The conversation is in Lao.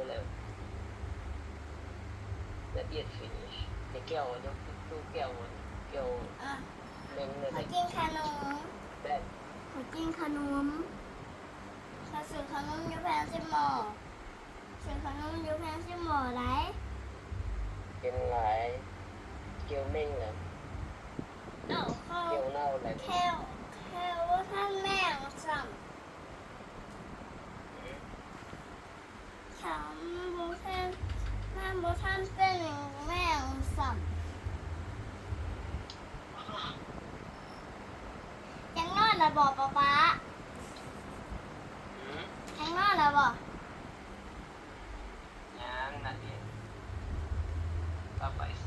ແລ້ວ That is finish. ແກ້ວ ແກ້ວ ແກ້ວ ແກ້ວ ອະ ເມັງ ຂ້ອຍກິນຂະໜົມ ຂ້ອຍກິນຂະໜົມ ຂ້ອຍຊື້ຂະໜົມຢູ່ແພນຊີມໍ ຊື້ຂະໜົມຢູ່ແພນຊີມໍໄດ໋ ກິນຫຼາຍ ແກ້ວເມັງ ແລ້ວ ແກ້ວເນົ່າ ແລ້ວ ແຂ້ວ ແຂ້ວບໍ່ທັນແມງຊ້ຳ. ຖ້າມັນບໍ່ທັນ ມັນບໍ່ທັນເປັນແມງຊ້ຳ. ຢາກນອນແລ້ວບໍ່ ປ້າ? ຢາກນອນແລ້ວບໍ່? ຍັງນະເດ ປ້າໄປໃສ